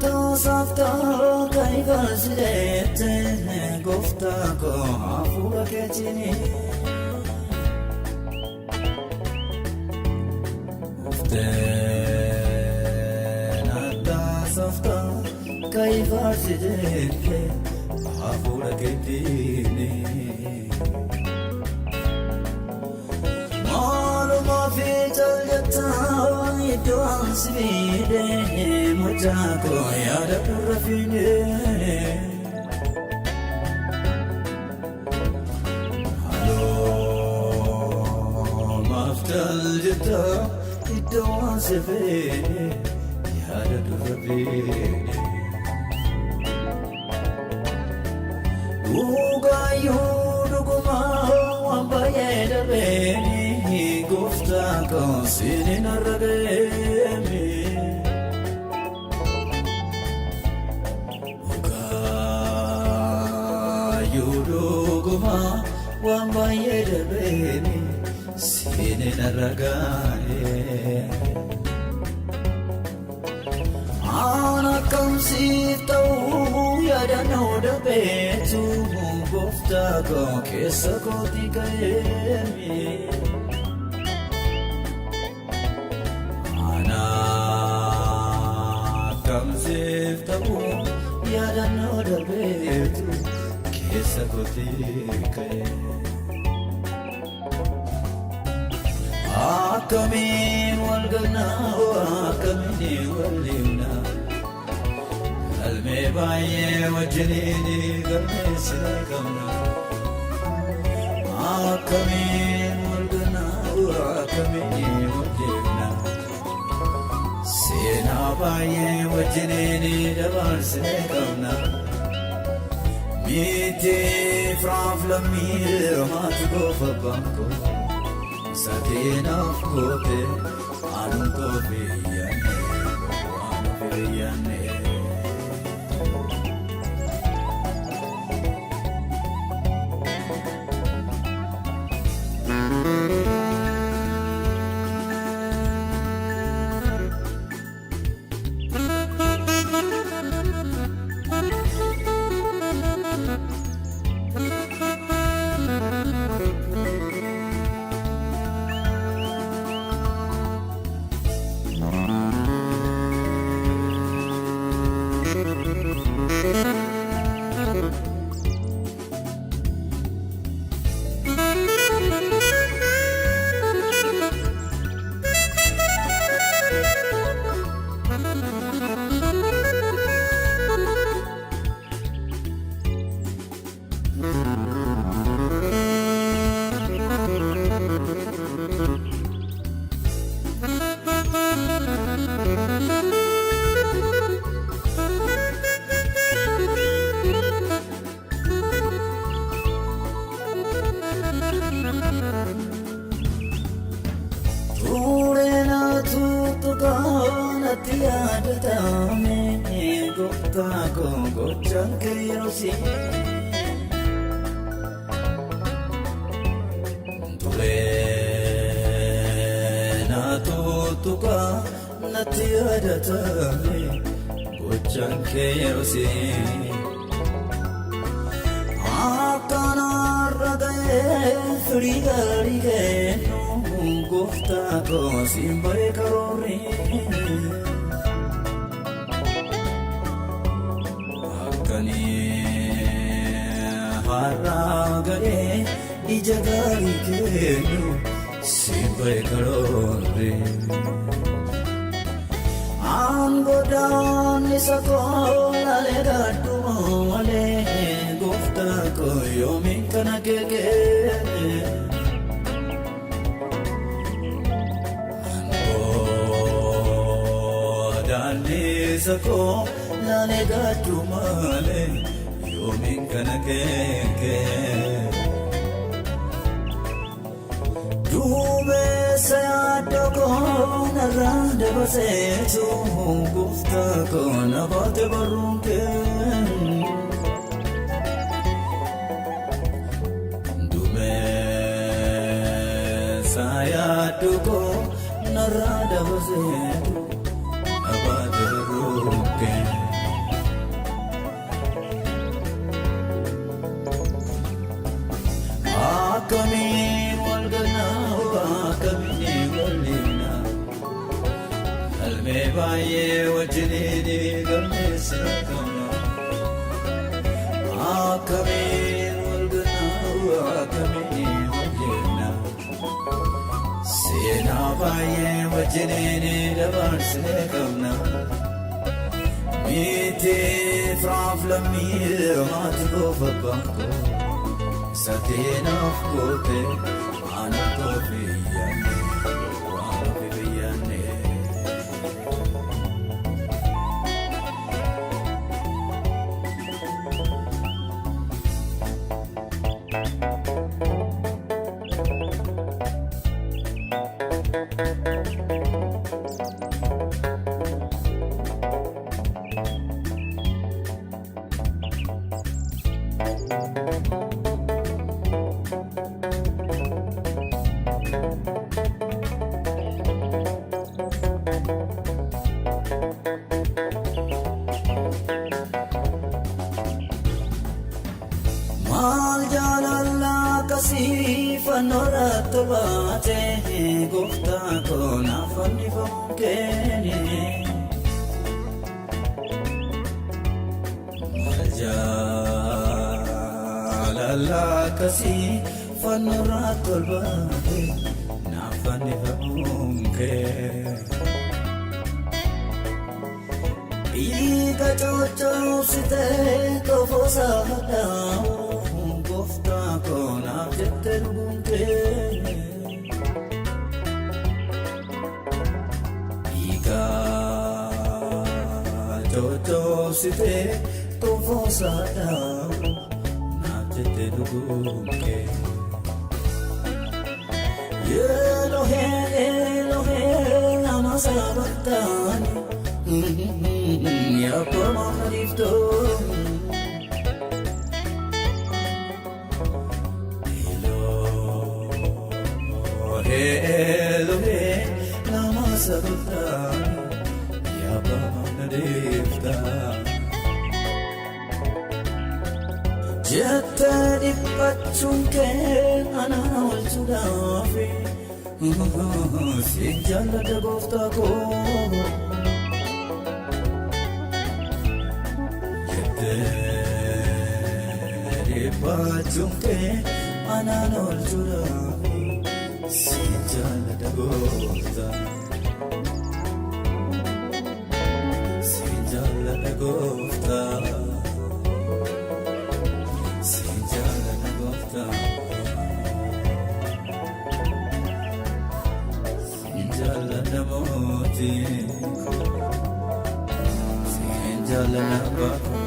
Gooftaan kan ifaasileette gooftaa koo hafuura keetiin. Gooftaan taasiftaa kan ifaasileette hafuura keetiin. Maaluma fi jal'ataa iddoo ansi miidhee mucaa koo yaada dura fiidee. Maaluma jal'ataa iddoo ansi fiidee yaada dura fiidee. Dhugayyuu dhugumaa waan baay'ee darbeeni gooftaa koo siiniin har'a ga'eemi. Dhugayyuu dhugumaa waan baay'ee darbeeni siiniin har'a ga'eemi. Aan akkamsiif ta'uu yaadannoo darbeetu gooftaa koo keessa kooti ka'eemi. Aan akkamsiif ta'uu yaadannoo darbeetu keessa kooti ka'eemi. Akkamiin wal gannaa akkamiin wal deemnaa galmee baay'ee wajjiniin galmeessinee qabna. Akkamiin wal gannaa akkamiin wal deemnaa seenaa baay'ee wajjiniin dabarsinee qabna. Miti firaaf lammii haati goofa bankoo. Sakeenaaf goote anumtoo biyyaanne waan ofii. Tureena tuttuqaanatti yaadatame gooftaa koo gochaan kee yeroo si. Tureena tuttuqaanatti yaadatame gochaan kee yeroo si. Akkanarra ga'ee firii gaarii kennu gooftaa koo siin baree karoorri. Akkanii har'a ga'ee ija gaarii kennu siin baree karoorri. Aangodhaan isa koo laalee gadhu malee gooftaa koo yoomiin kana keekee. Godaannisa koo laalee gaachuu malee yoomiin kana keekee. Duumessa yaaddoo koo narraa dabarseetu gooftaa koo na baate barruun kee. Duumessa yaaddoo koo narraa dabarseetu na baate barruun kee. Akkamiin wal gannaa akkamiin wal dhiibna galmee baay'ee wajjiniin galmeessina qabna. Akkamiin wal gannaa akkamiin wal dhiibna seenaa baay'ee wajjiniin dabarsine qabna. Miti firaaf lammii haati koof abbaan koo sateenaaf goote ana koof iyyaanne waan ofi biyyaanne. Maal jaalala akkasii fannoorra tolbaate gooftaa koo naaf fannifamuun keeni. Maal jaalala akkasii fannoorra tolbaate naaf fannifamuun kee. Dhiiga coccobsitee qofoosa hadhaa'u gooftaa koo naaf jette dhuguun kee. Dhiiga coccobsitee qofoosa hadhaa'u naaf jette dhuguun kee. Elohee Elohee lama sabaqtaani yaa abbaa maliiftoo. Elohee Elohee lama sabaqtaani yaa abbaa maliiftaa. Jettee dhiphachuun kee ana oolchuudhaafi sin jaalladha gooftaa koo. Jettee dhiphachuun kee anaan oolchuudhaafi sin jaalladha gooftaa. Sin jaalladha gooftaa. Sin jaalladha gooftaa. Sin jaalladha mootii. Sin jaalladha abbaa koo.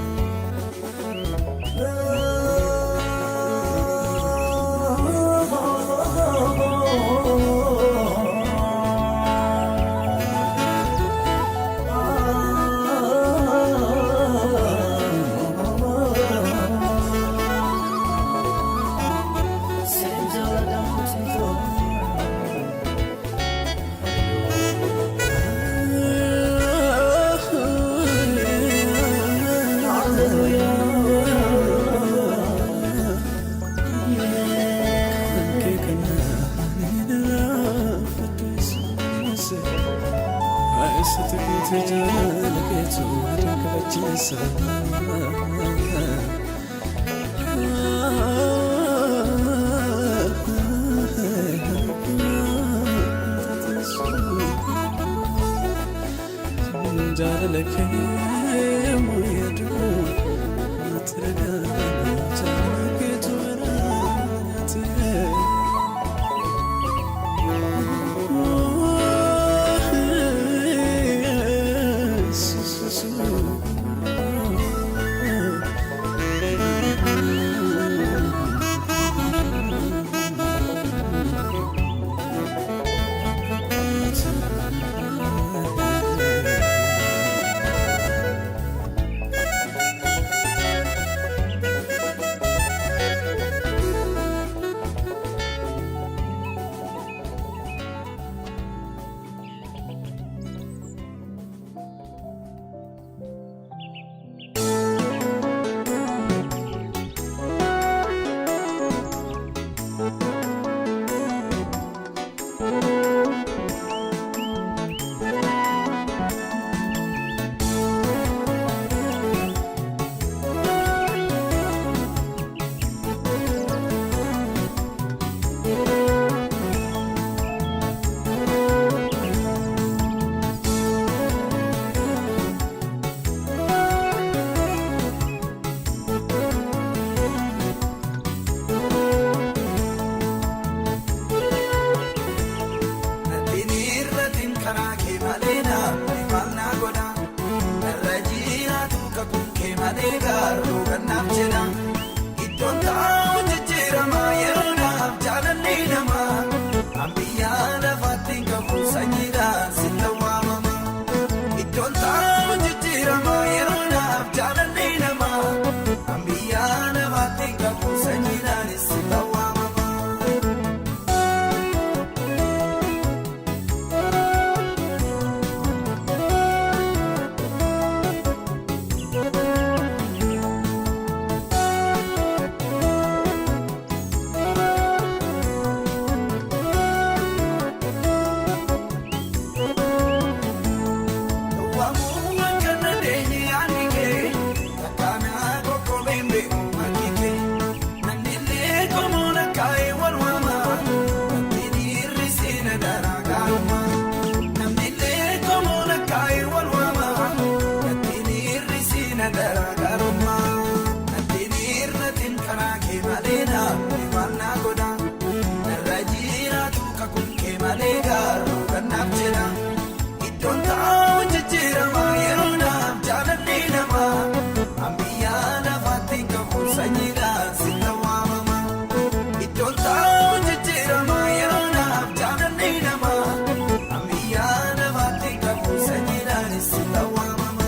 Sin jaalladha mootii koo. Jaalala kee mooyyeedu jaalala keetu biraate. Karaa kee malee namni maal naa godha? Narra jiraatu kakuun kee malee garuu kan naaf jedha. Iddoon taa'u jijjiirama yeroo naaf jaalalli namaa. Ambiyyaa lafaatti hin qabu sanyiidhaan sitti waamama. Iddoon taa'u jijjiirama yeroo naaf jaalalli namaa. Ambiyyaa lafaatti hin qabu sanyiidhaan sitti waamama. Waamuma kana deeni ani kee akkanaa qoqqoobeen beeku makii kee namni illee qomoon akkaa'ee wal waama wanti dhiirri seena daraa gaarummaa namni illee qomoon akkaa'ee wal waama wanti dhiirri seena daraa gaarummaa wanti dhiirratiin karaa kee malee namni maal naa godha narra jiraatu kakuun kee malee garuu kan naaf jedha. Iddoon taa'u jijjiirama yeroo naaf jaalalli namaa. Ambiyyaa lafaatti hin qabu sanyiidhaan sitti waamama. Iddoon taa'u jijjiirama yeroo naaf jaalalli namaa. Ambiyyaa lafaatti hin qabu sanyiidhaan sitti waamama.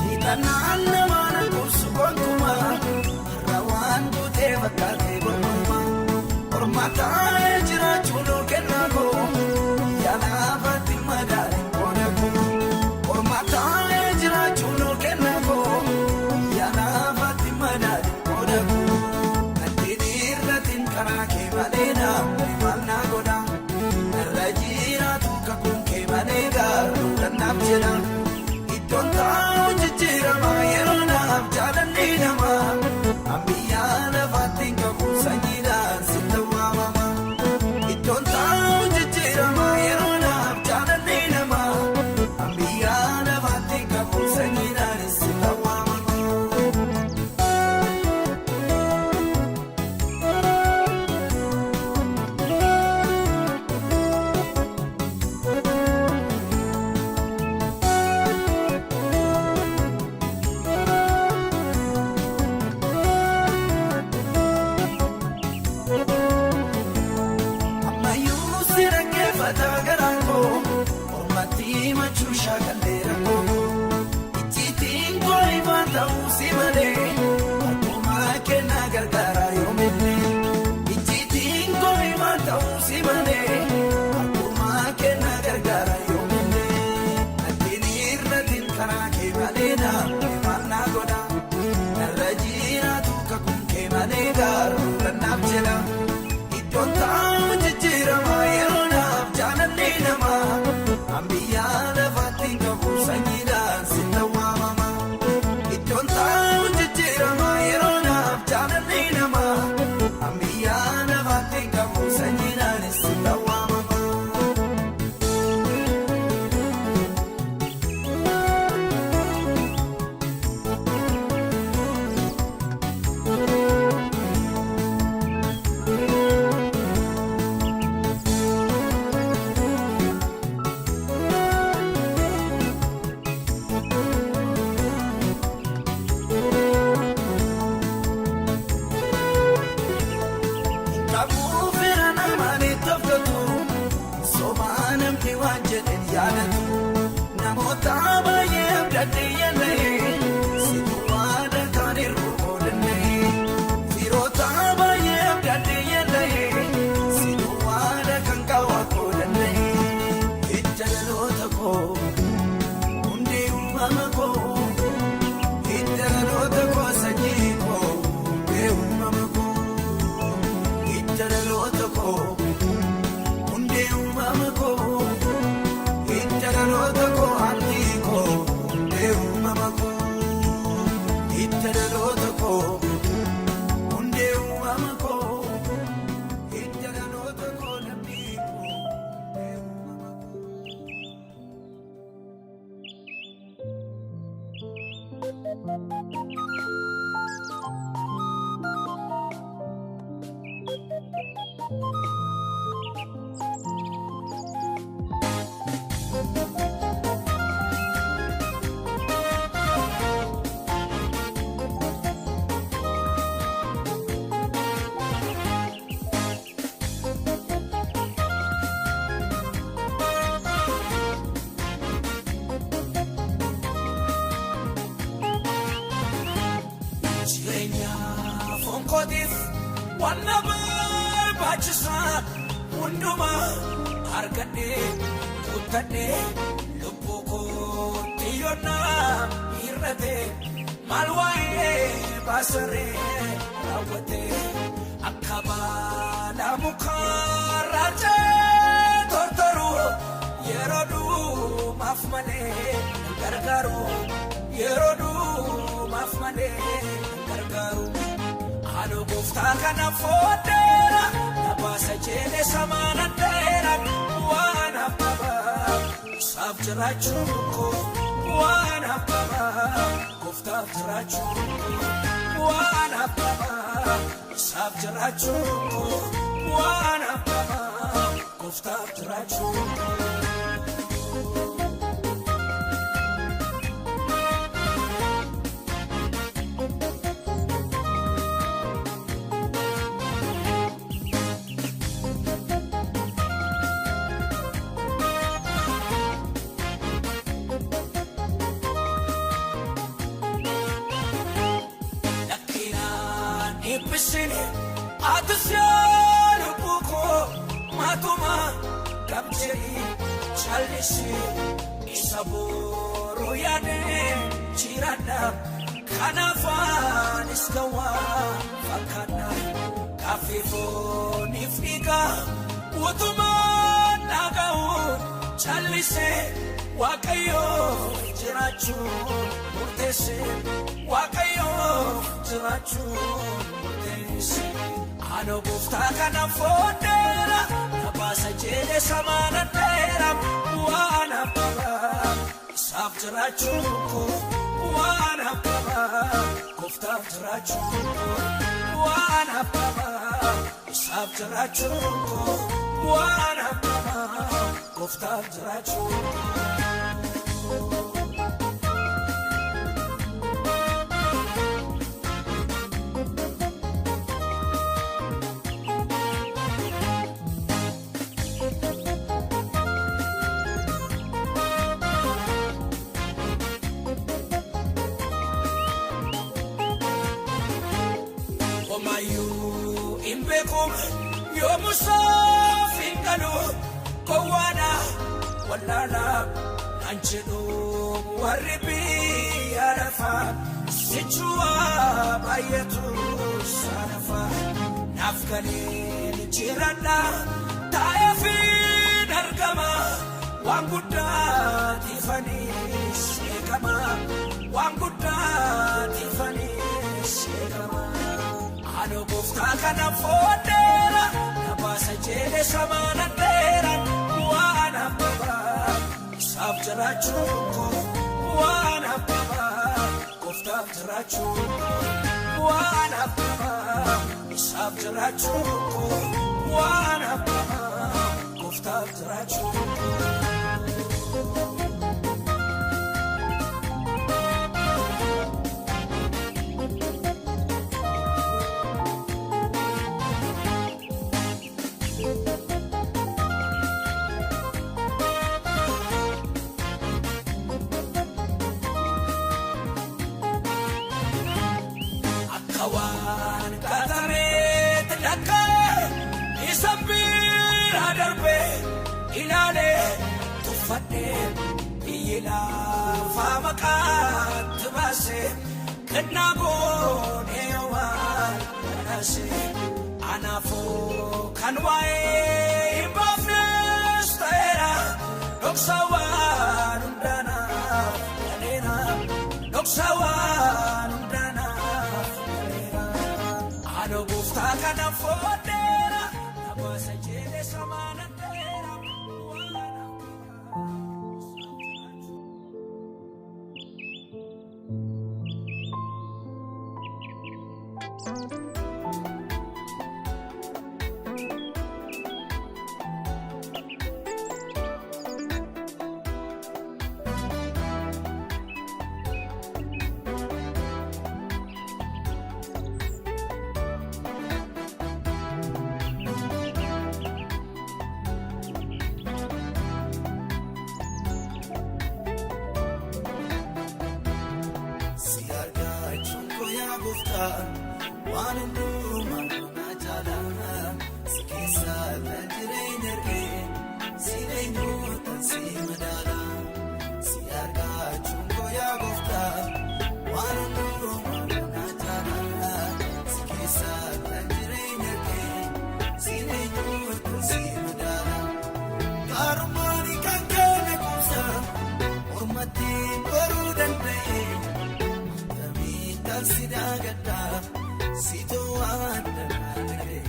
Hidhannaan namaa na qubsu gonkumaa har'a waan guutee fakkaatee gonkumaa Orma taa'ee jiraachuu nuu kennaa koo biyya lafaatti madaalee qoona koo Orma taa'ee jiraachuu nuu kennaa koo biyya lafaatti madaalee qoona koo Natti dhiirratiin karaa kee malee namni maal naa godha Narra jiraatu kakuun kee malee garuu kan naaf jedha. Iddoon taa'u jijjiirama yeroo naaf jaalalli namaa. Ambiyyaa lafaatti hin qabu sanyiidhaan sitti waamama. Iddoon taa'u jijjiirama yeroo naaf jaalalli namaa. Ambiyyaa lafaatti hin qabu sanyiidhaan sitti waamama. Ammayyuu si dhaggeeffata garaan koo mormatti machuu shaakallee rakkoo koo icciitiin koo ifaan ta'uu si malee harkuma kennaa gargaaraa yoomillee icciitiin koo ifaan ta'uu si malee harkuma kennaa gargaaraa yoomillee natti dhiirratiin karaa kee malee namni maal naa godha narra jiraatu kakuun kee malee garuu kan naaf jedha. Iddoon taa'u jijjiirama yeroo naaf jaalalli namaa. Ambiyyaa lafaatti hin qabu sanyiidhaan sitti waamama. Iddoon taa'u jijjiirama yeroo naaf jaalalli namaa. Ambiyyaa lafaatti hin qabu sanyiidhaan sitti waamama. Qabuu fira namaan itti of somaa namni waan jedhan yaadatu. Namoota baay'ee abdatee yaala'ee situ waada kan irru oolannee. Firoota baay'ee abdatee yaala'ee situ waada kan qawaa koolannee. Ija dhaloota koo hundee uumama koo ija dhaloota koo sanyii koo hundee uumama koo. Ija dhaloota koo hundee uumama koo ija dhaloota koo harki koo hundee uumama koo. Jireenya foon kootiif waan na barbaachisaa hundumaa argadhee guuttadhee lubbuu kootti yoonaa hir'ate maal waa'ee baasaree raawwate akka baala mukaa raajee tortoru yeroo dhumaaf malee hin gargaaru yeroo dhumaaf malee hin gargaaru. Haadha gooftaa kana fooddeera na baasa jedhe samaana dheera waan habbaba isaaf jiraachuu koo waan habbaba gooftaaf jiraachuu koo waan habbaba isaaf jiraachuu koo waan habbaba gooftaaf jiraachuu koo. Lakkinaan dhiphissine ati lubbuu koo maatuma qabjee callisi isa boruu yaadee jiraadha kanaafaanis gawaa fakkaadha kaaffee fooniif dhiigaa utumaan dhaga'uun callisee Waaqayyoof jiraachuun murteesse Waaqayyoof jiraachuun murteesse. Haadha gooftaa kana fooddeera na baasa jedhe samaana dheera waan habbaba isaaf jiraachuu koo waan habbaba gooftaaf jiraachuu koo waan habbaba isaaf jiraachuu koo waan habbaba gooftaaf jiraachuu koo. Omayyuu hin beekum yoomusaaf hin galu gowwaadha wallaala naan jedhu warri biyya lafaa sichuwa baay'eetu saalafa naaf galeen jiradha taa'ee fi dargama waan guddaa tiifaniis eegama waan guddaa tiifaniis eegama. Haadha gooftaa kana fooddeera na baasa jedhe samaana dheera waan habbaba isaaf jiraachuu koo waan habbaba gooftaaf jiraachuu koo waan habbaba isaaf jiraachuu koo waan habbaba gooftaaf jiraachuu koo. Akka waan qatameetti lakkaa'e isa bira darbee ilaalee tuffadhee biyyi lafaa maqaatti baasee kennaa goonee waan badhaase anaafuu kan waa'ee hin baafnes ta'eera dhoksa waan hundaanaaf galeera dhoksa waan hundaanaaf galeera. Haadha gooftaa kana fooddeera na baasa jedhe samaana dheera waan habbaba isaaf jiraachuu. Si argachuun koo yaa gooftaa waan hundumaa na jaala. Si keessa kan jireenya argee si eenyuutan si madaala. Si argachuun koo yaa gooftaa waan hundumaa na jaala. Si keessa kan jireenya argee si eenyuutan si madaala. Gaarummaan kan kenne kuusa mormatti baruu danda'e. Kamiitaan si daagaddaa si to'adda naanna'e.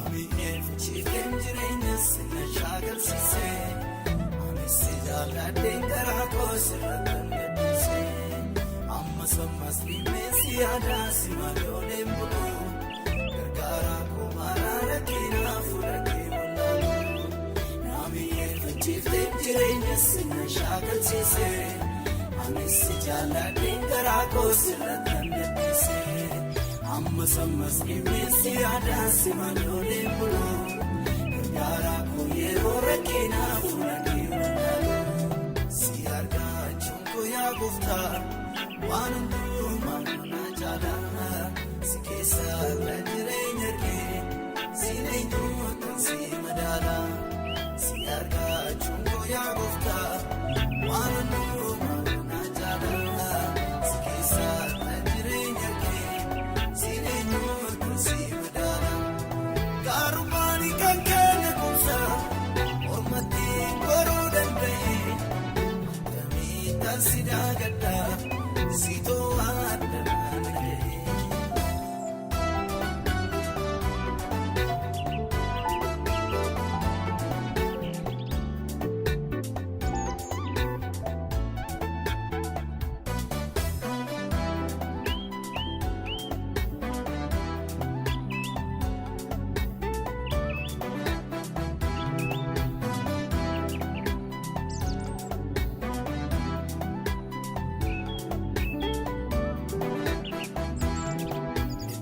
Mi'eeffachiifteen jireenya sirna shaakalsiisee anis si jaalladheen garaa koo sirra kan gaddisee ammas ammas dhimmeen si yaadaa si malooleen buluu gargaaraa koo maraa rakkinaa fuula kee wallaaluu. Mi'eeffachiifteen jireenya sirna shaakalsiisee anis si jaalladheen garaa koo sirra kan gaddisee. Ammas ammas dhimmeen si yaadaa si malooleen buluu gargaaraa koo yeroo rakkinaa fuula kee wallaaluu. Si argachuun koo yaa gooftaa waan hundumaa na jaala. Si keessa kan jireenya kee si eenyuutan si madaala. Si argachuun koo yaa gooftaa waan hundumaa na jaala. Si keessa kan jireenya kee si eenyuutan si madaala. Gaarummaan kan kenne kuusa mormatti baruu danda'e. Kamiitaan si daagaddaa si to'adda naanna'e.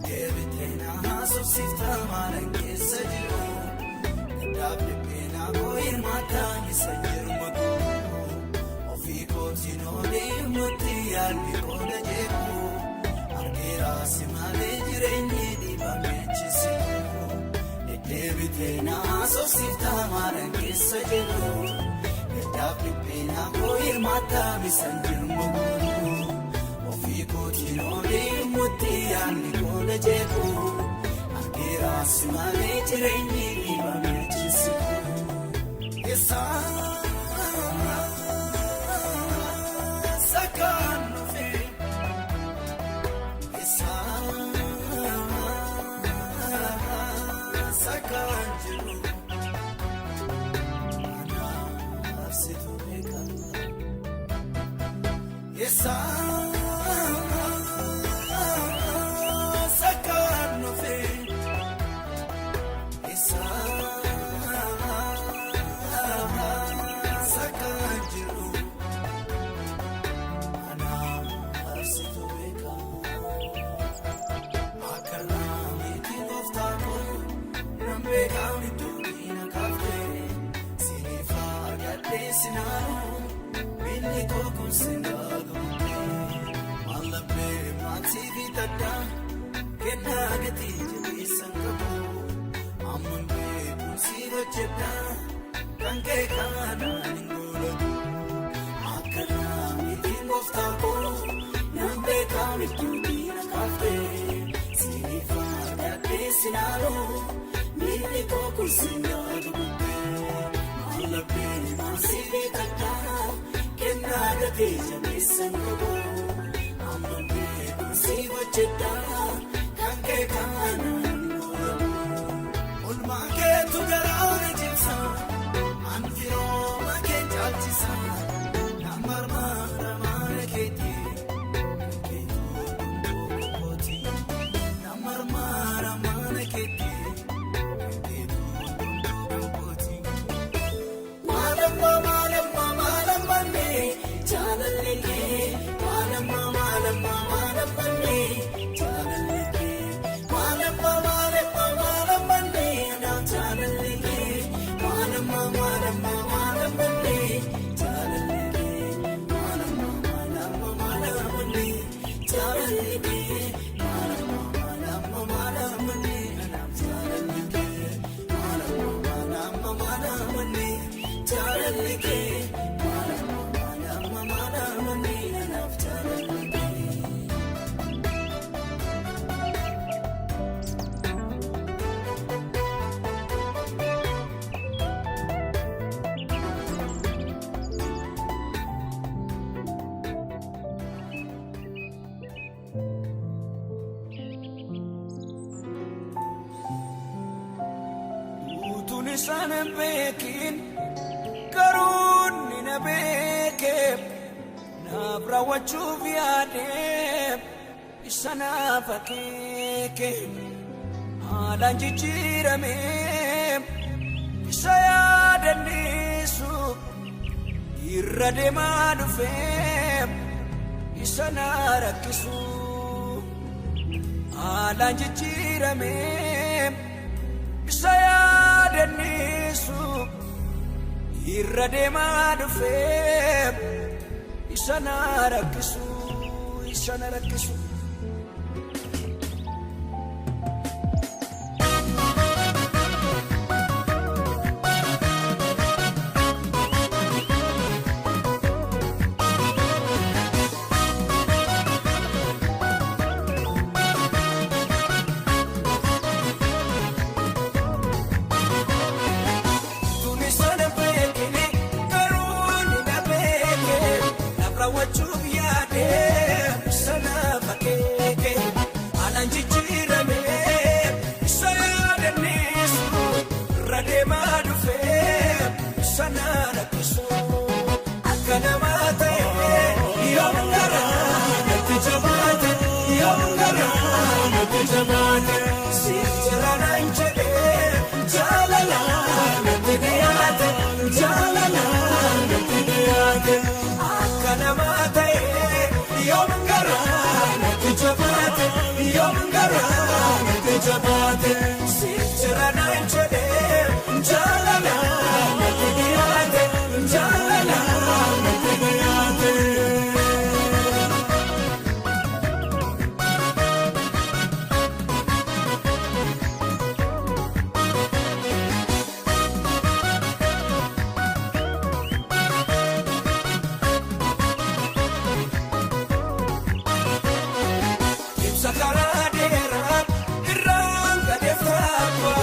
Deebitee haasofsiiftaa maalan keessa jiru. Gaddaaf dhipheenaa koo hirmaataa isa jiru makuu. Ofii kootiin oolee murtii yaadni qooda jeeku. Argeeraa si malee jireenyi dhiibamee chisiku. Deddeebitee haasofsiiftaa maalan keessa jiru. Gaddaaf dhipheenaa koo hirmaataa isa jiru makuu. Ofii kootiin oolee murtii yaadni qooda jeeku. Argeeraa si malee jireenyi dhiibamee chisiku. Eessa kan dhufe? Eessa kan jiru? Anaaf situ beeka. Eessa kan dhufe? Eessa kan jiru? Anaaf situ beeka. Akka raamitti gooftaa koo nan beekaa iddoo na kaaftee siniif argadhee sinaanu miilli koo kun sinaa gabuuttee mallattee maatii bitadhaa kennaa gatii jabeessan qabu amman beekuun si hojjedhaa kan kee kanaan hin goolabu. Akka raamitti gooftaa koo nan beekaa iddoo na kaaftee Sangobo, amma beekumsi hojjedhaa kan kee kanaan olmaa keetu garaa na jibsa anfirooma kee caalchisa namarmaara maara keetii kan keetu dhundhuu namarmaara maara keetii kan keetu dhundhuu kooti. Maalamma maalamma maalamma nee jaalallee kee maalamma maalamma maalamma nee jaalallee kee maalamma maalamma maalamma nee anaaf jaalallee kee maalamma maalamma maalamma nee jaalallee kee maalamma maalamma maalamma nee jaalallee kee maalamma maalamma maalamma nee anaaf jaalallee kee maalamma maalamma maalamma nee jaalallee kee maalamma maalamma maalamma nee anaaf jaalallee kee. Utuun isaan hin beekin garuu ni na beeke naaf raawwachuuf yaade isa naaf akeeke haalaan jijjiirame isa yaadannisu irra deemaa dhufe isa na rakkisu haalaan jijjiirame. Isa yaadannisu irra deemaa dhufee isa na rakkisu isa na rakkisu. Tuni sana beekini garuu ni na beeke naaf raawwachuuf yaade sana fakkeeke alaan jijjiirame isa yaadannisu irra deemaa dhufee isa na rakkisu akka namaa ta'e yoom garaa natti jabaate yoom garaa natti jabaate siif jira naan jedhee jaalala natti dhiyaate jaalala natti dhiyaate akka namaa ta'e yoom garaa natti jabaate yoom garaa natti jabaate siif jira naan jedhee jaalala natti dhiyaate jaalala natti dhiyaate. Ibsa karaa dheeraa irraan gadeeffama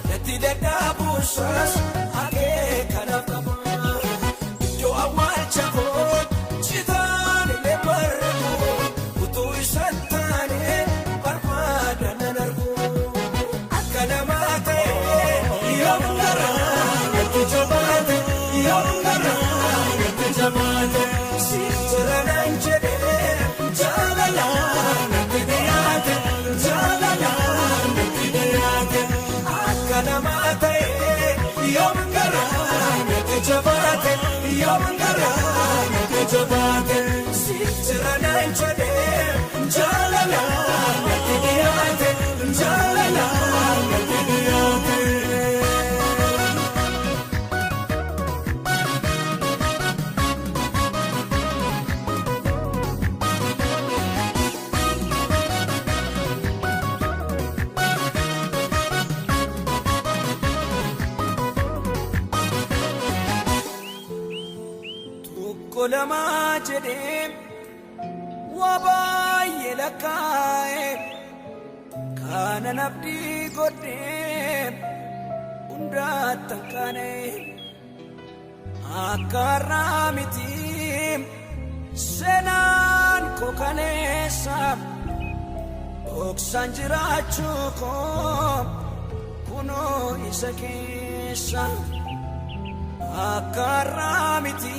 natti dadhabuusas akeekanaaf qaba. Iddoo awwaalcha koo citaan illee margu utuu isaan taane barbaada nan argu. Akka namaa ta'e yoom garaa natti jabaate yoom garaa natti jabaate siif jira naan jedhee jaalala natti dhiyaate jaalala natti dhiyaate akka namaa ta'e yoom garaa natti jabaate yoom garaa natti jabaate siif jira naan jedhee jaalala natti dhiyaate jaalala natti dhiyaate. Tokko lama jedhee waa baay'ee lakkaa'e kanan abdii godhee hundaatti kaane akka har'aa miti Seenaan koo kaleessa dhoksaan jiraachuu koo kunoo isa keessa akka har'aa miti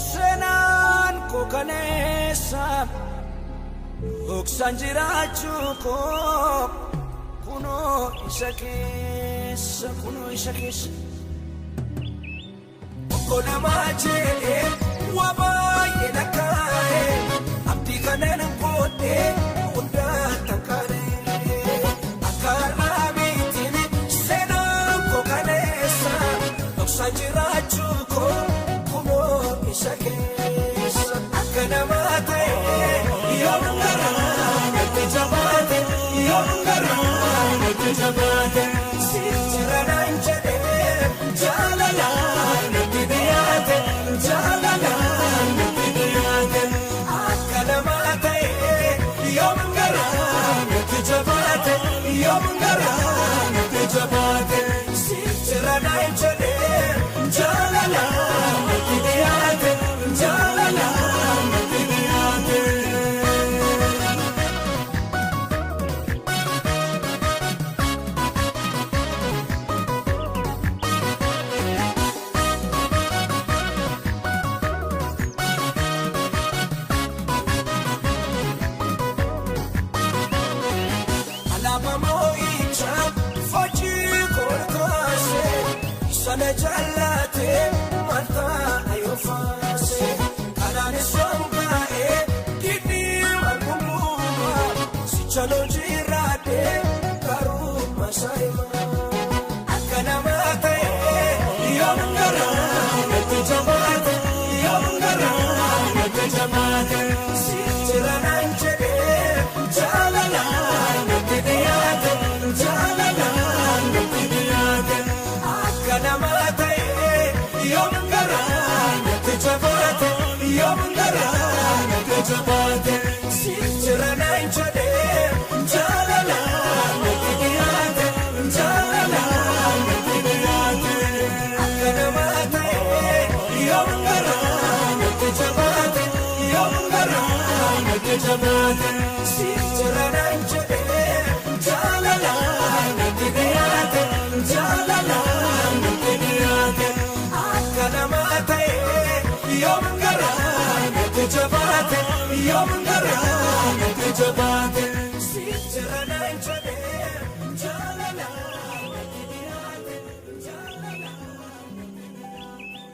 seenaan koo kaleessa dhoksaan jiraachuu koo kunoo isa keessa kunoo isa keessa. Tokko namaa jedhee waa baay'ee lakkaa'e abdii kanneen qoodee hundaa tankaaree akka har'aa miti seenaan koo kaleessa dhoksaan jiraachuu koo kunoo isa keessa akka namaa ta'e yoom garaa natti jabaate yoom garaa natti jabaate siif naan jedhee jaalalaa natti dhiyaate jaalalaa natti dhiyaate akka namaa ta'e yoom garaa natti jabaate yoom garaa natti jabaate siif naan jedhee jaalalaa natti dhiyaate jaalalaa natti dhiyaate. Sana jaalate malta ayofaase kanaanis waan baay'ee giddi waan gumguuma sicha jiraate garuu masaayima akka namaa ta'e yoom garaa natti jabaate yoom garaa natti jabaate siif naan jedhee jaalalaa natti dhiyaate jaalalaa natti dhiyaate. Akka namaa ta'e yoom garaa natti jabaate yoom garaa natti jabaate siif naan jedhee jaalalaa natti dhiyaate jaalalaa natti dhiyaate. Akka namaa ta'e yoom garaa natti jabaate yoom garaa natti jabaate siif naan jedhee jaalalaa natti dhiyaate jaalalaa. Akka namaa ta'e yoom garaa natti jabaate yoom garaa natti jabaate siif naan jedhee jaalalaa natti dhiyaate jaalalaa natti dhiyaate.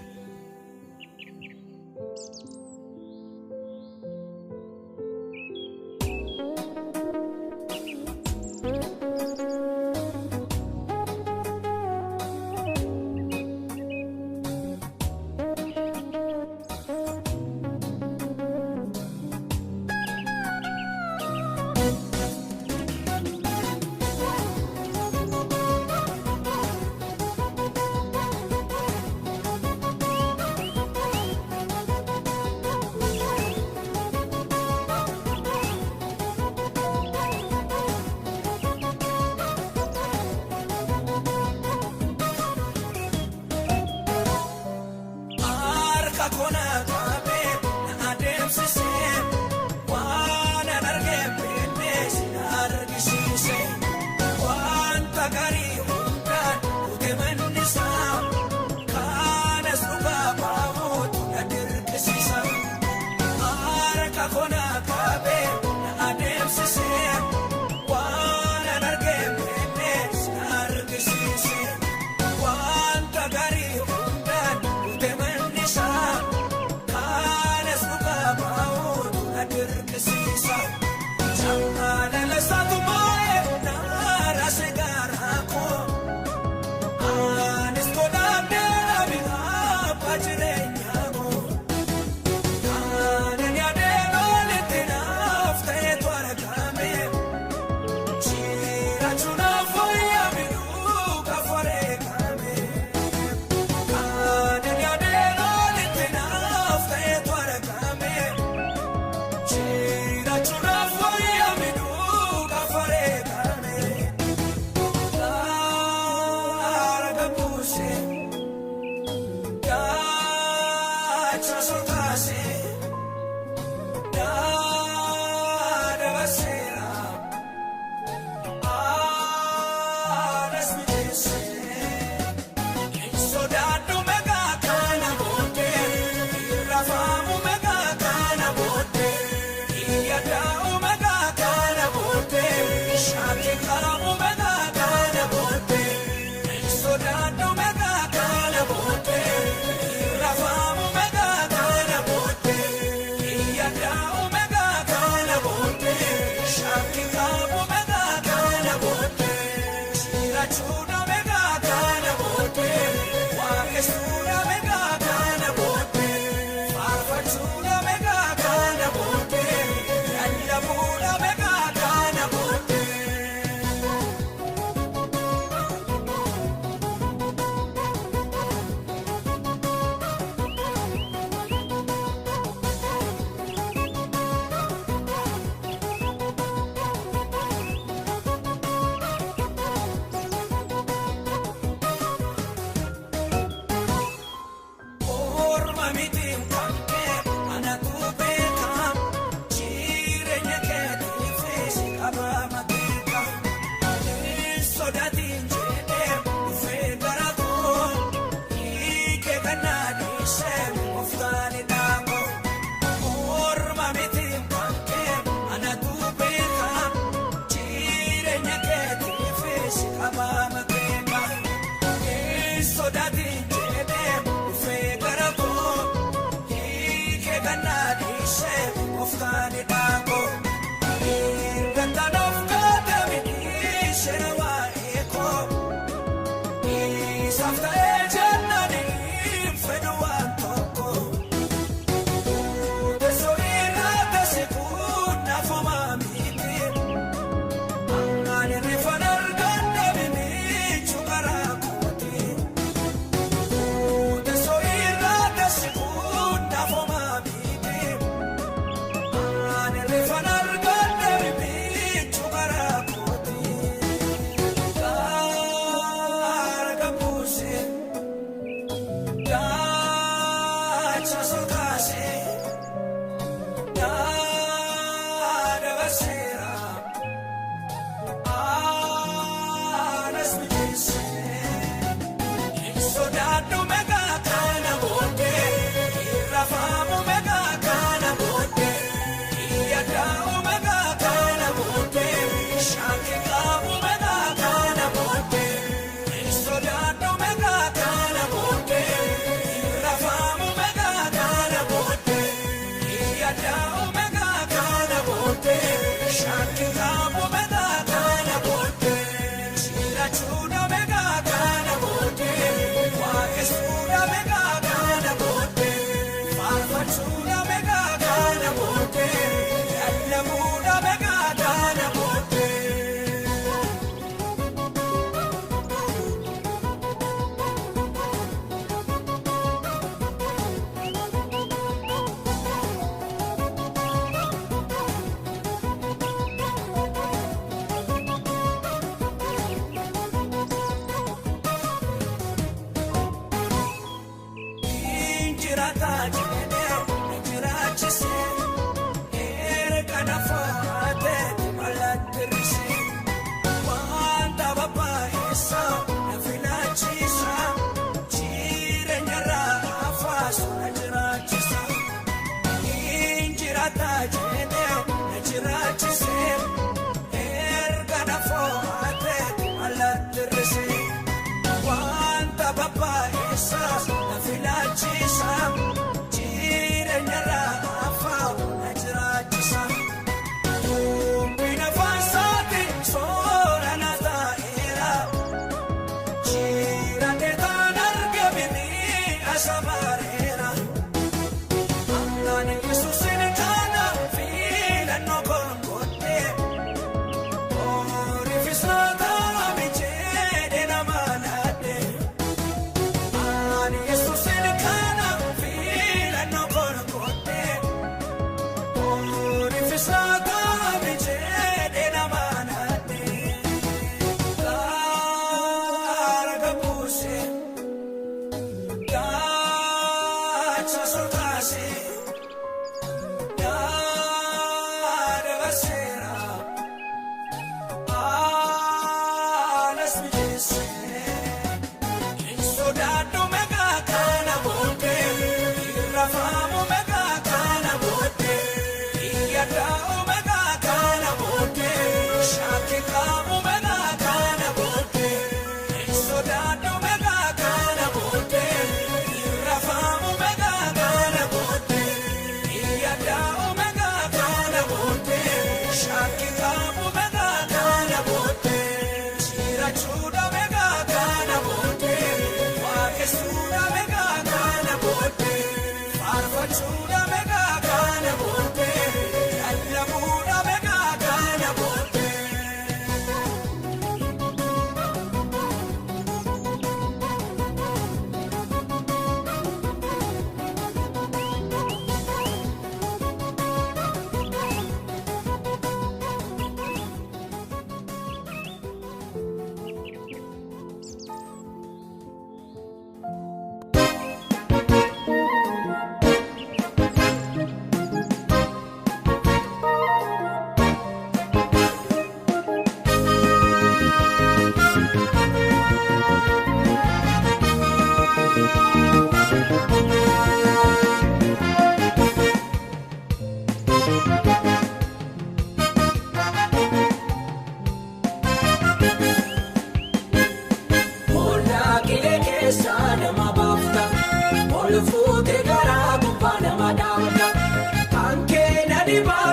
Jireenya raafa na jiraachisa.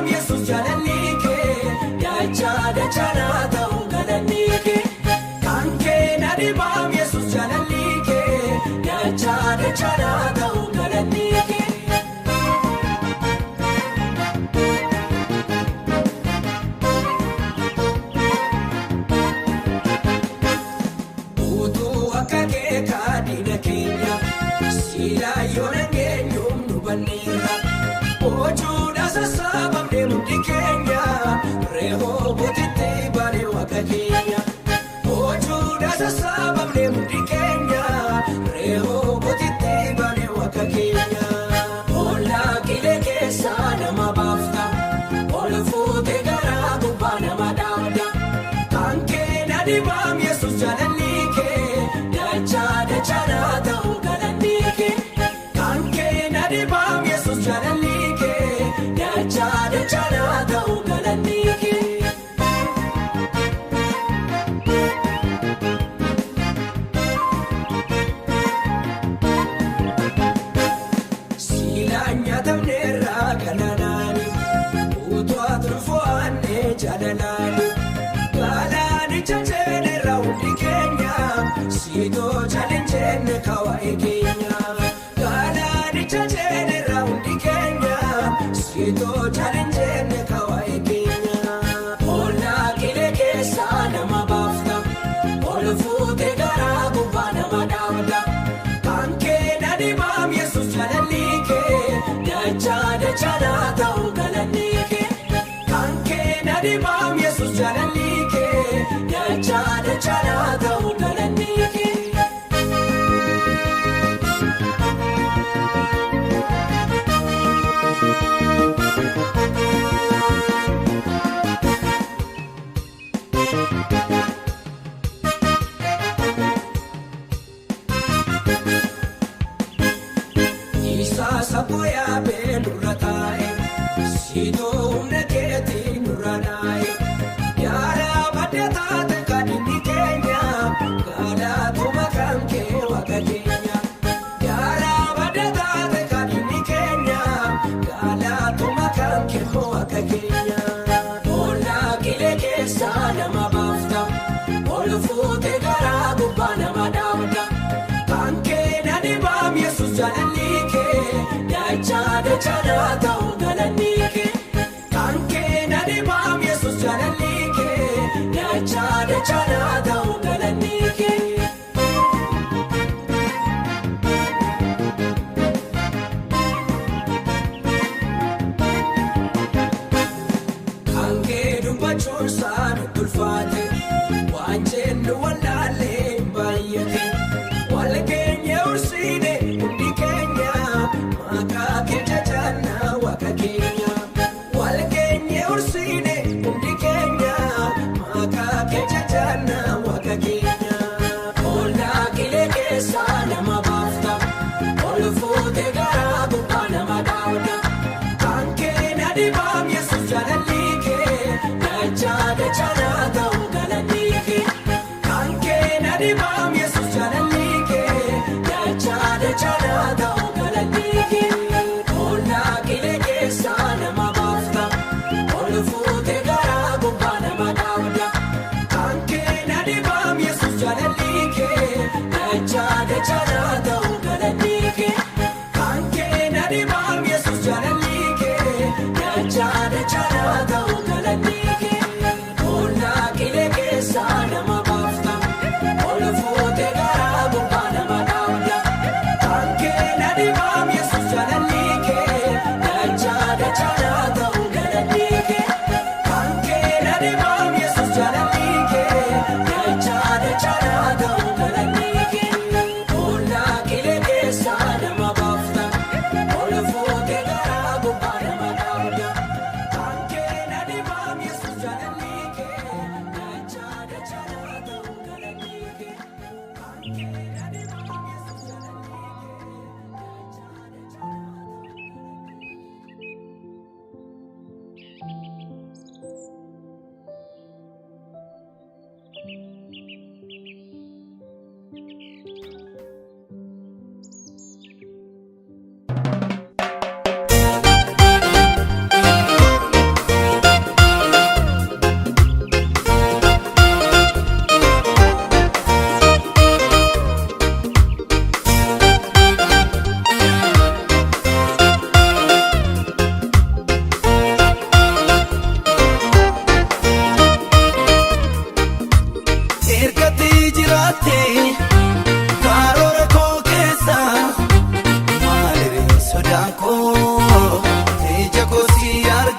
dhibaam Yesuus jaalalli kee dachaa dachaa ta'u galanni kee. Kan kee na dhibaam Yesuus jaalalli kee dachaa dachaa ta'u galanni kee. Utuu akka kee kaadhina keenya silaa yoona keenyuun nu banneerra. Ojuudha sassaabamnee hundi keenya reehoo butitti baanee waaqa keenya. Ojuudha sassaabamnee hundi keenya reehoo butitti baanee waaqa keenya. Ollaa qilee keessaa nama baafta ol fuutee garaa gubbaa nama dhaabda. Kan kee na dhibaam Yesuus jaalalli kee dachaa dachaa ta'u galanni kee. Kan kee na dhibaam Yesuus jaalalli kee dachaa dachaa ta'u galanni kee. Silaa nyaatamneerraa galaanaani utuu aturfo'annee jaalalaani galaanicha jeenerraa hundi keenya siitoo jaalinjeenne kawaa'ee keenya galaanicha jeenerraa hundi keenya siitoo jaalinjeenne kawaa'ee keenya. Ollaa qilee keessaa nama baafta ol fuutee garaa gubbaa nama dhaabda. Kan kee na dhibaam Yesuus jaalalli kee dachaa dachaa ta'u galanni kee. Kan kee na dhibaam Yesuus jaalalli kee dachaa dachaa ta'u galanni kee. Isaa sabboyaa bee nurra taa'e siitoo humna keetiin nurra naa'e yaaraa badda taate kadhinni keenya galaatuma kan kee waaqa keenya yaaraa badda taate kadhinni keenya galaatuma kan kee waaqa keenya. Ollaa qilee keessaa nama baafta ol fuutee garaa gubbaa nama dhaabda. Kan kee na dhibaam Yesuus jaalalli kee dachaa dachaa ta'u galanni kee. Kan kee na dhibaam Yesuus jaalalli kee dachaa dachaa ta'u galanni kee. Kan kee dubbachuun isaa nutti ulfaate waan jennu wallaallee hin baay'ate. Wal keenya ursiine hundi keenya maqaa kee jajaannaa waaqa keenya. Wal keenya ursiine hundi keenya maqaa kee jajaannaa waaqa keenya. Ollaa qilee keessaa nama baafta ol fuutee garaa gubbaa nama dhaabda. Kan kee na dhibaam Yesuus jaalalli kee dachaa dachaa ta'u galanni kee. Kan kee na dhibaam Yesuus jaalalli kee dachaa dachaa ta'u galanni kee. Ollaa qilee keessaa nama baafta ol fuutee garaa gubbaa nama dhaabda. Kan kee na dhibaam Yesuus jaalalli kee dachaa dachaa ta'u galanni kee. Kan kee na dhibaam Yesuus jaalalli kee dachaa dachaa ta'u galanni kee. Ollaa qilee keessaa nama baafta ol fuutee garaa gubbaa nama dhaabda. Kan kee na dhibaam Yesuus jaalalli kee dachaa dachaa ta'u galanni kee. Kan kee na dhibaam Yesuus jaalalli kee dachaa dachaa ta'u galanni kee. Ollaa qilee keessaa nama baafta ol fuutee garaa gubbaa nama dhaabda. Kan kee na dhibaam Yesuus jaalalli kee dachaa dachaa ta'u galanni kee. Kan kee na dhibaam Yesuus jaalalli kee dachaa dachaa ta'u galanni kee.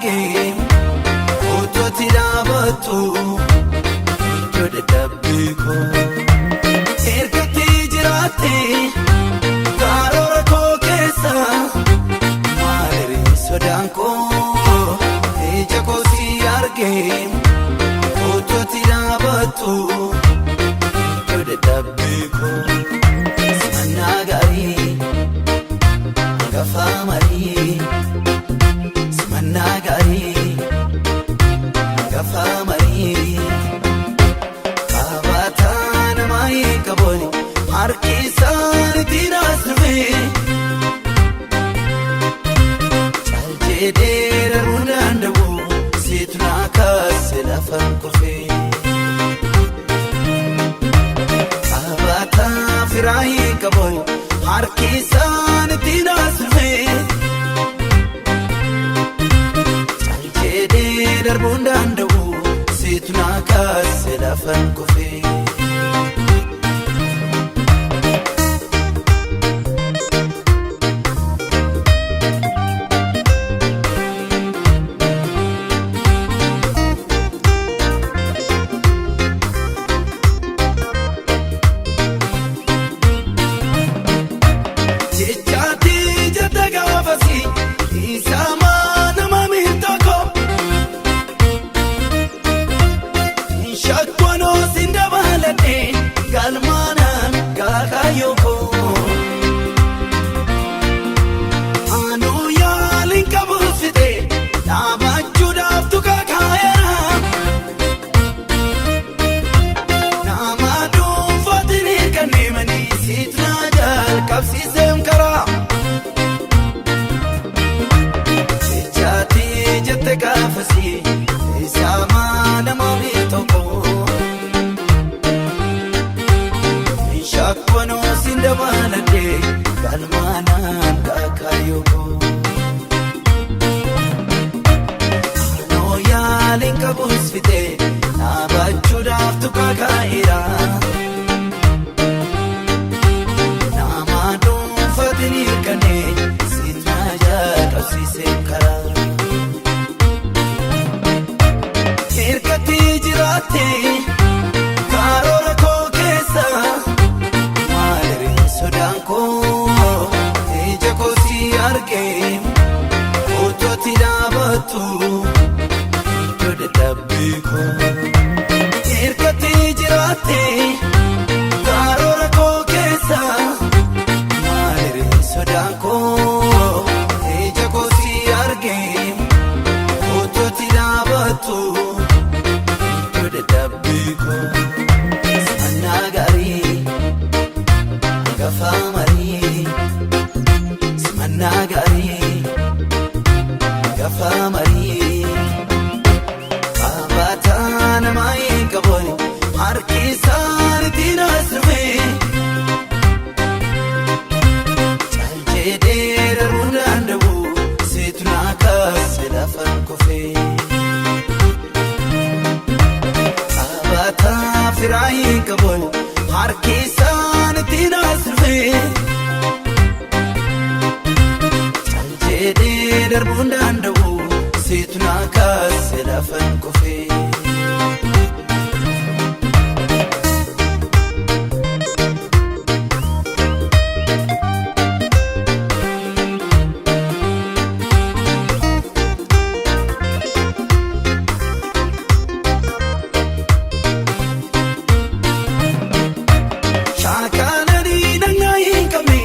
argee Otooti dhaabattu iddoo dadhabbii koo Ergatti jiraatte karoora koo keessa Maal sodaan koo ija koo si argee Otooti dhaabattu iddoo dadhabbii koo Simannaa gaarii hangafa marii Simannaa gaarii hangafa marii Qabaataa namaa hin qabooni harki isaaniitiin as dhufee Caal jedhee darbuu danda'u siitu naa kaase lafaan kufee Qabaataa firaa hin qabooni harki isaaniitiin as dhufee Caal jedhee darbuu danda'u siitu naa kaase lafaan kufee. Jechaati jette gaafasi isaama nama miiltoko Shakkoonoo si dabalatee galmaanaan gaakaayoko Anuu yaaliin qabuufite dhaabachuudhaaf tuka kaayera Nama dhuunfaatti ni kenneemanii siitu na jalqabsiiseem karaa. Jechaati jette gaafasi isaama nama tokko. Shakkoonoo si dabalatee galmaanaan kaakaayoko. Anoo yaaliin qabuus fite dhaabachuudhaaf tuka kaa'eera. Nama dhuunfaatti ni hirkanne siit na jalqabsiisee karaa. Ergatti jiraatte karoora koo keessa maal sodaan koo ija koo si argee otooti dhaabattu iddoo dadhabbii koo. Ergatti jiraatte karoora koo keessa maal sodaan koo ija koo si argee otooti dhaabattu iddoo dadhabbii koo. Simannaa gaarii hangafa marii Simannaa gaarii hangafa marii Qabaataa namaa hin qabooni harki isaaniitiin as dhufee Caal jedhee darbuu danda'u siitu naa kaase lafaan kufee. Qabaataa firaa hin qabooni harki isaaniitiin as dhufee Caal jedhee darbuu danda'u siitu naa kaase lafaan kufee. Shaakalanii dhaqna hin qabne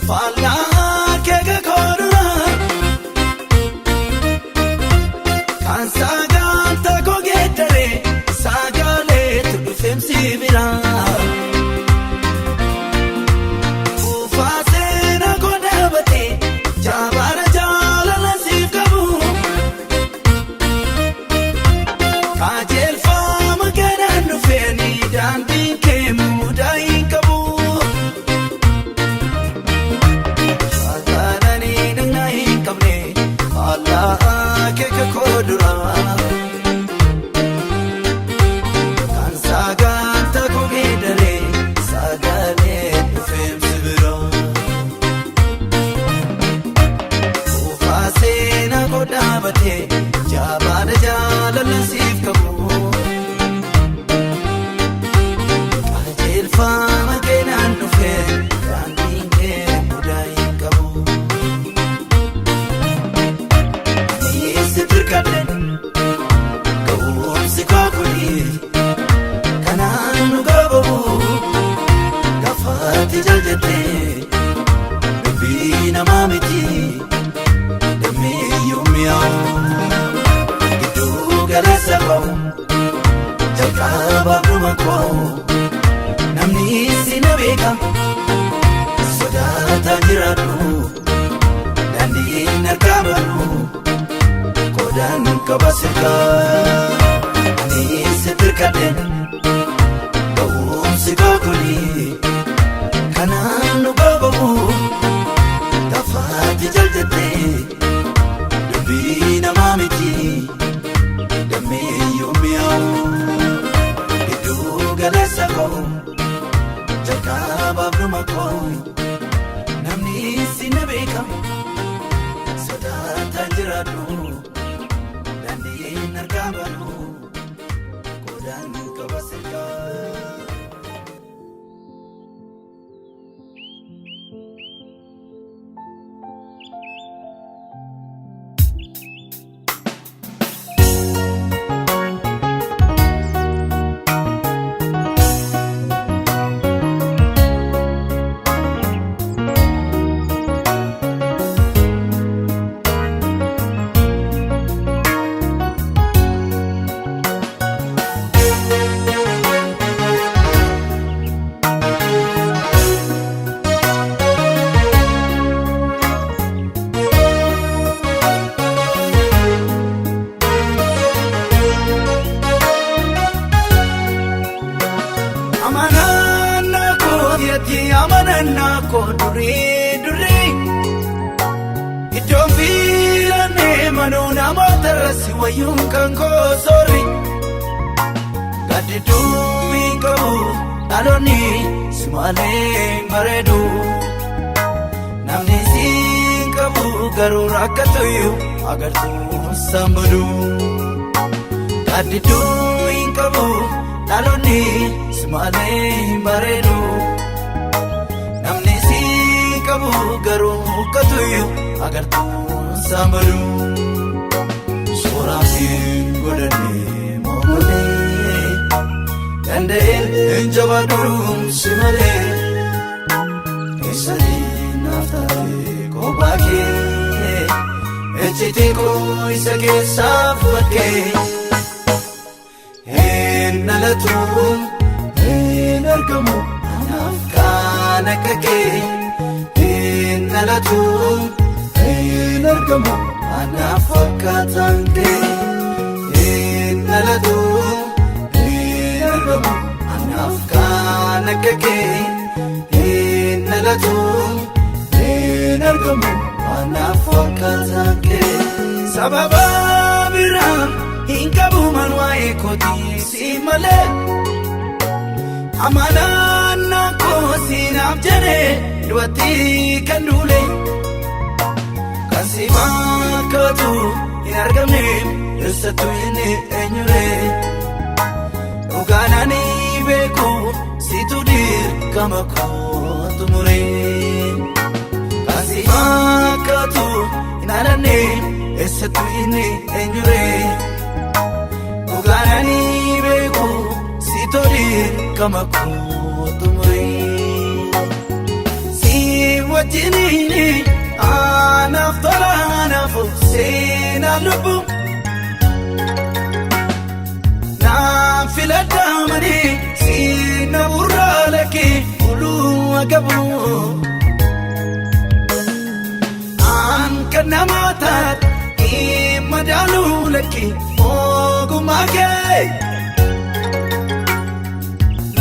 faallaa keeka koodura. Kan sagantaa koo geeddare sagaleetu dhufeemsi bira. Kuufaa seenaa koo dhaabate jabaara jaalala siif qabu. Qajeelfama kanaan dhufeeni daandiin kee mudaa hin qabu. Shaakalanii dhaqna hin qabne faallaa keeka koo dura. Kan sagantaa koo geeddare sagalee dhufeemsi bira. Kuufaa seenaa koo dhaabatee galeessa koo jalqaba dhuma koo namni si na beeka sodaataa jiraadhu daandiin harkaa balu qodaan qaba sirkaa ani si tirkadhe ga'umsi koo kuni kanaan nu qabamu tafaati jaljattee dubbii namaa miti dammeeyyuu mi'aawu gidduu galeessa koo jalqabaaf dhuma koo namni si na beeka sodaataan jiraadhu daandiin harkaa balu qodaan qaba sirkaa. Amanannaa koo amanannaa koo durii durii iddoon fiilannee manuu namoota irratti wayyuun kan koo soorri gaaddidduu hin qabu dhaloonni si malee bareedu namni si hin qabu garuu rakkatuyyuu agartuu sambadu gaaddidduu hin qabu dhaloonni si malee bareedu namni si qabu garuu rakkatuyyuu agartuu sambadu suuraan hin godhanne mogolee danda'een hin jabaadhuun si malee eessanii naaf taate kophaa kee ejjitii koo isa keessaa fudhadhee hin dhalatu hin argamu anaaf kan akka kee hin dhalatu hin argamu anaaf fakkaataan kee hin dhalatu hin argamu anaaf kan akka kee hin dhalatu hin argamu anaaf fakkaataan kee sababa biraa hin qabu man waa'ee kootii si malee amanannaa koo siinaaf jedhee du'atti kan duule kan si fakkaatu hin argamne eessattuu inni eenyure dhugaan ani beeku situ dirqama kootu mure kan si fakkaatu hin alanne eessattuu inni eenyure dhugaan ani beeku situ dirqama kootu mure si wajjiniini anaaf tola anaaf seenaa lubbu naaf filadhamanii siina burraa lakkee uluu agabu an kan nama taate hin madaaluu lakkee ogummaa kee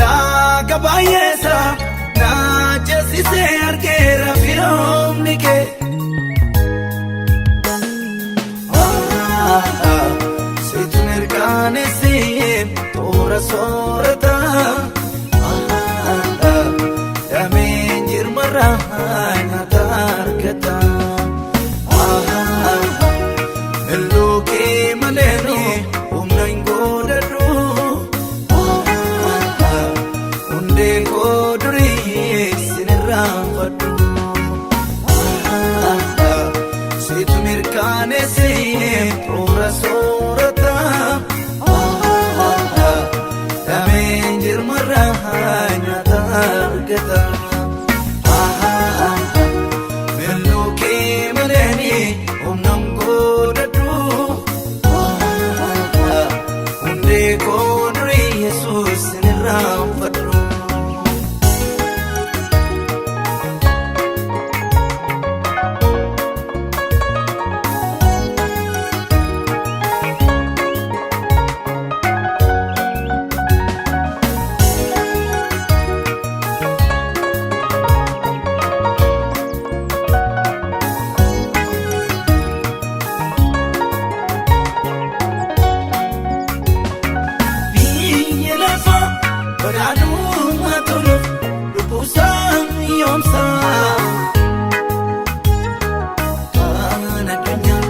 laaga baay'eessa na ceesisee argeera firoomni kee. Situ mirkaneessee toora soorata dameen jirmarraa nyaata argata. Illuu kee malee humna hin godhadhu hundee koo durii sin irraanfadhu. Situ mirkaneessee toora soorata dameen koo durii Yesuus sin irraanfadhu. Biyya lafa badhaadhummaa toluuf lubbuusaa yoomsaa. Kan addunyaa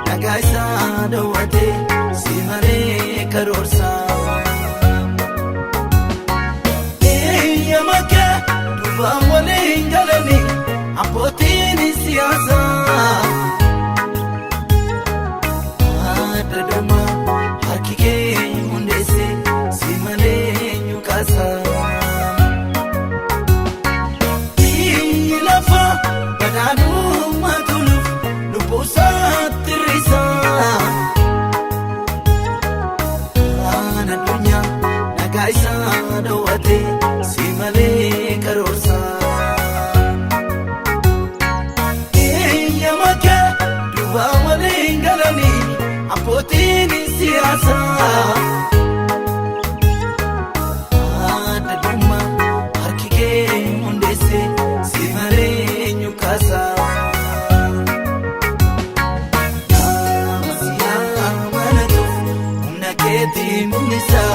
nagaa isaa dhoowwate si malee karoorsaa. Eeyyama kee duubaan waliin galanii abbootiin siyaasaa. Adda dhuma harki kee hundeesse si malee eenyu kaasa. Biyyi lafa badhaadhummaa toluuf lubbuusaa tirrisa. Waan addunyaa nagaa isaa dhoowwate si malee karoorsa. Eeyyama kee duuba waliin galanii abbootiin siyaasaa. Adda dhuma harki kee hundeesse si malee eenyu kaasa. Nama si amanatuuf humna keetiin mul'isa.